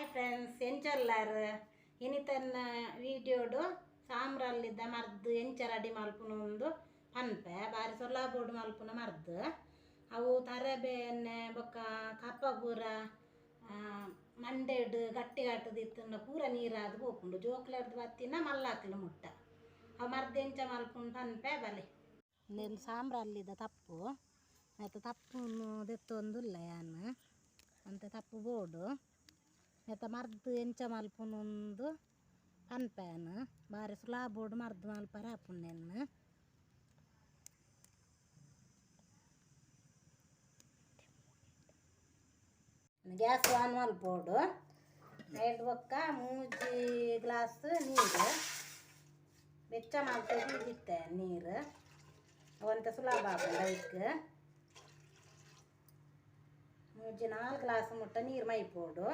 Hi friends, ಎಂಚಲ್ಲಾರ್? ಇನಿತನ್ನ ವೀಡಿಯೋಡು ಸಾಮ್ರಲ್ಲಿದ್ದ ಮರ್ದು ಎಂಚ ready ಮಲ್ಪುನ ಒಂದು ಪನ್ಪೆ. ಬಾರಿ ಸೊಲ್ಲಾಬೋಡು ಮಲ್ಪುನ ಮರ್ದು. ಅವು ತರಬೇನೆ ಬೊಕ್ಕ ಕಪ್ಪ ಪೂರ ಮಂಡೆಡ್ ಗಟ್ಟಿ ಗಟ್ಟದಿತ್ತಂಡ ಪೂರ ನೀರಾದ್ ಪೋಪುಂಡು. ಜೋಕ್ಲೆರ್ದ್ ಬತ್ತಿನ ಮಲ್ಲಾಕ್ಲು ಮುಟ್ಟ ಅವು ಮರ್ದು ಎಂಚ ಮಲ್ಪುನ ಪನ್ಪೆ ಬಲೆ. ನೆಲ್ ಸಾಮ್ರಲ್ಲಿದ್ದ ತಪ್ಪು ಆಯ್ತು. ತಪ್ಪುನು ದೆತ್ತೊಂದುಲ್ಲ ಯಾನ್ ಅಂತೆ ತಪ್ಪು ಬೋಡು. ನೆತ್ತ ಮರ್ದು ಎಂಚ ಮಲ್ಪುನೊಂದು ಪನ್ಪೇನು. ಬಾರಿ ಸುಲಾಬೋಡು ಮರ್ದು ಮಲ್ಪರ ಆಪುಂಡೆನ್. ಗ್ಯಾಸ್ ಆನ್ ಮಲ್ಪೋಡು. ಐಡ್ ಬೊಕ್ಕ 3 ಗ್ಲಾಸ್ ನೀರು ಬೆಚ್ಚ ಮಲ್ತದ್ದು ನೀರು ಅವಂತ ಸುಲಭ ಆಪುಂಡು. ಐಕ್ 3 4 ಗ್ಲಾಸ್ ಮುಟ್ಟ ನೀರು ಮೈಪೋಡು.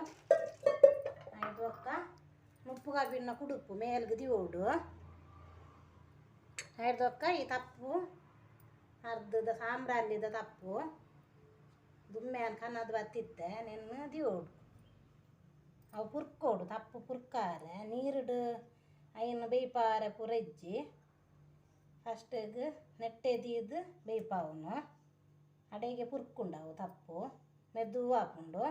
ಐದು ಬೊಕ್ಕ ಮುಪ್ಪು ಕಬ್ಬಿನ ಕುಡುಪು ಮೇಲ್ಗೆ ದಿವೋಡು. ಐದು ಈ ತಪ್ಪು ಅರ್ಧದ ಸಾಂಬ್ರಲ್ಲಿದ ತಪ್ಪು ದುಮ್ಮೆ ಕನ್ನದು ಬತ್ತಿತ್ತೆ ನೆನ್ನು ದಿವೋಡು. ಅವು ಪುರ್ಕೋಡು ತಪ್ಪು ಪುರ್ಕಾರೆ ನೀರುಡು ಐನು ಬೇಯ್ಪಾರೆ ಪೂರ ಇಜ್ಜಿ. ಫಸ್ಟಿಗೆ ನೆಟ್ಟೆ ದೀದು ಬೇಯ್ಪಾವನು. ಅಡೆಗೆ ಪುರ್ಕುಂಡವು ತಪ್ಪು ಮೆದು ಆಪುಂಡು.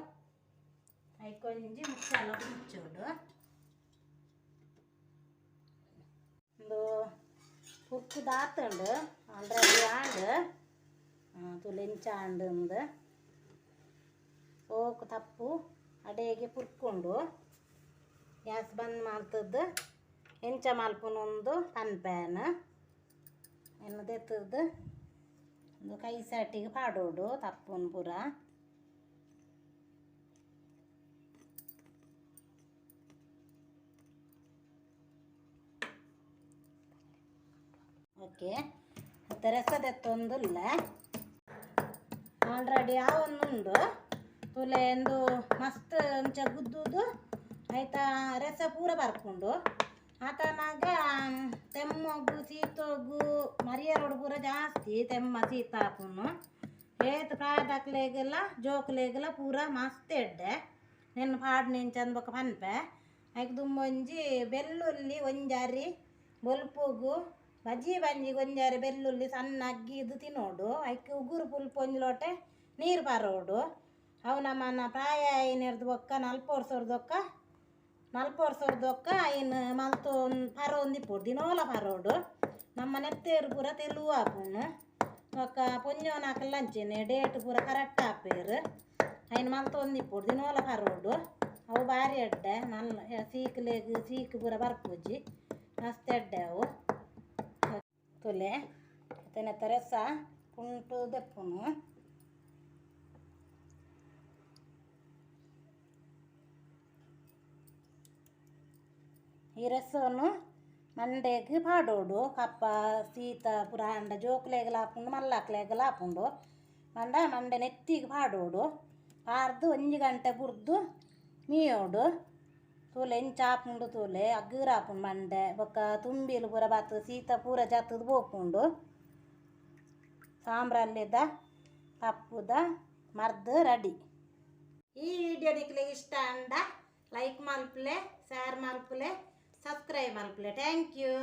ಐಕೊಂಜಿ ಮುಚ್ಚಾಲ ಮುಚ್ಚೋಡು. ಒಂದು ಪುರ್ಕು ದಾತುಂಡು ಆಲ್ರೆಡಿ ಆಂಡ್ ತುಲೆಂಚ ಆಂಡ್ ಓಕ್ ತಪ್ಪು ಅಡೆಗೆ ಪುರ್ಕೊಂಡು ಗ್ಯಾಸ್ ಬಂದ್ ಮಲ್ತದ್ದು ಎಂಚ ಮಲ್ಪುನೊಂದು ಪನ್ಪೇನ್. ಎನ್ನು ದೆತ್ತದ್ದು ಒಂದು ಕೈ ಸಾಟಿಗೆ ಪಾಡೋಡು ತಪ್ಪುನ್ ಪೂರ. ಓಕೆ, ಮತ್ತು ರಸದೆತ್ತೊಂದುಲ್ಲ ಆಲ್ರೆಡಿ ಆವೊಂದುಂಡು. ತುಲೆ ಎಂದು ಮಸ್ತ್ ಅಂಚ ಗುದ್ದುದು ಆಯ್ತಾ ರಸ ಪೂರ ಬರ್ಪುಂಡು. ಆತನಾಗ ತೆಮ್ಮೊಗ್ಗು ಸೀತೊಗ್ಗು ಮರಿಯರೋಡು ಪೂರ ಜಾಸ್ತಿ ತೆಮ್ಮ ಸೀತ ಆಪುನು. ಏತ್ ಪ್ರಾಯದಕ್ಲೆಗೆಲ್ಲ ಜೋಕ್ಲೆಗೆಲ್ಲ ಪೂರ ಮಸ್ತ್ ಎಡ್ಡೆ. ನೆನ್ ಪಾಡ್ನೆಂಚಂದ್ ಬೊಕ್ಕ ಪನ್ಪೆ. ಐಕ್ ದುಂಬೊಂಜಿ ಬೆಳ್ಳುಳ್ಳಿ ಒಂಜಾರಿ ಬೊಲ್ಪುಗು ಬಜ್ಜಿ ಬಂಜಿಗೆ ಒಂಜಾರಿ ಬೆಳ್ಳುಳ್ಳಿ ಸಣ್ಣ ಅಗ್ಗಿದು ತಿನ್ನೋಡು. ಐಕ್ ಉಗುರು ಪುಲ್ಪು ಒಂಜಿ ಲೋಟೆ ನೀರು ಪಾರೋಡು. ಅವು ನಮ್ಮನ್ನ ಪ್ರಾಯ ಐನೆರ್ದು ಬೊಕ್ಕ ನಲ್ಪ ವರ್ಷದೊಕ್ಕ ನಲ್ಪ ವರ್ಷದೊಕ್ಕ ಐನ್ ಮಲ್ತು ಪರೋಂದಿಪ್ಪೊಡು ದಿನೋಲ ಪರೋಡು. ನಮ್ಮ ನೆತ್ತೇರು ಪೂರ ತೆಲುವು ಆಪುನು. ಬೊಕ್ಕ ಪೊಂಜೋನಕಲ್ಲ ಅಂಚೆನೆ ಡೇಟ್ ಪೂರ ಕರೆಕ್ಟ್ ಆಪೇರು. ಐನ್ ಮಲ್ತೊಂದಿಪ್ಪೊಡು ದಿನೋಲ ಪರೋಡು. ಅವು ಭಾರಿ ಎಡ್ಡೆ. ಮಲ್ಲ ಸೀಕ್ಲೆಗ್ ಸೀಕ್ ಪೂರ ಬರ್ಪುಜಿ, ಮಸ್ತ್ ಎಡ್ಡೆ ಅವು. ತುಲೆ ನೆತ್ತ ರಸ ಪುಂಟು ದೆಪ್ಪುನು. ಈ ರಸವನ್ನು ಮಂಡೆಗ್ ಪಾಡೋಡು. ಕಪ್ಪ ಶೀತ ಪೂರ ಆಂಡ ಜೋಕ್ಲೆಗ್ಲ ಆಪುಂಡು ಮಲ್ಲಾಕ್ಲೆಗ್ಲ ಆಪುಂಡು. ಮಂಡ ಮಂಡೆ ನೆತ್ತಿಗೆ ಪಾಡೋಡು. ಪಾರ್ದು ಒಂಜಿ ಗಂಟೆ ಬುರ್ದು ಮೀಯೋಡು. ತೂಲೆ ಎಂಚ ಆಪುಂಡು ತೂಲೆ ಅಗ್ಗರ ಆಪುಂಡು ಮಂಡೆ. ಬೊಕ್ಕ ತುಂಬಿಲು ಪೂರ ಬಾತು ಶೀತ ಪೂರ ಜತ್ತದು ಪೋಪುಂಡು. ಸಾಂಬ್ರಲ್ಲಿದ ತಪ್ಪುದ ಮರ್ದು ರೆಡಿ. ಈ ವಿಡಿಯೋ ನಿಕ್ಲೆಗ್ ಇಷ್ಟ ಅಂಡ ಲೈಕ್ ಮಲ್ಪುಲೆ, ಶೇರ್ ಮಲ್ಪುಲೆ, ಸಬ್ಸ್ಕ್ರೈಬ್ ಮಲ್ಪುಲೆ. Thank you.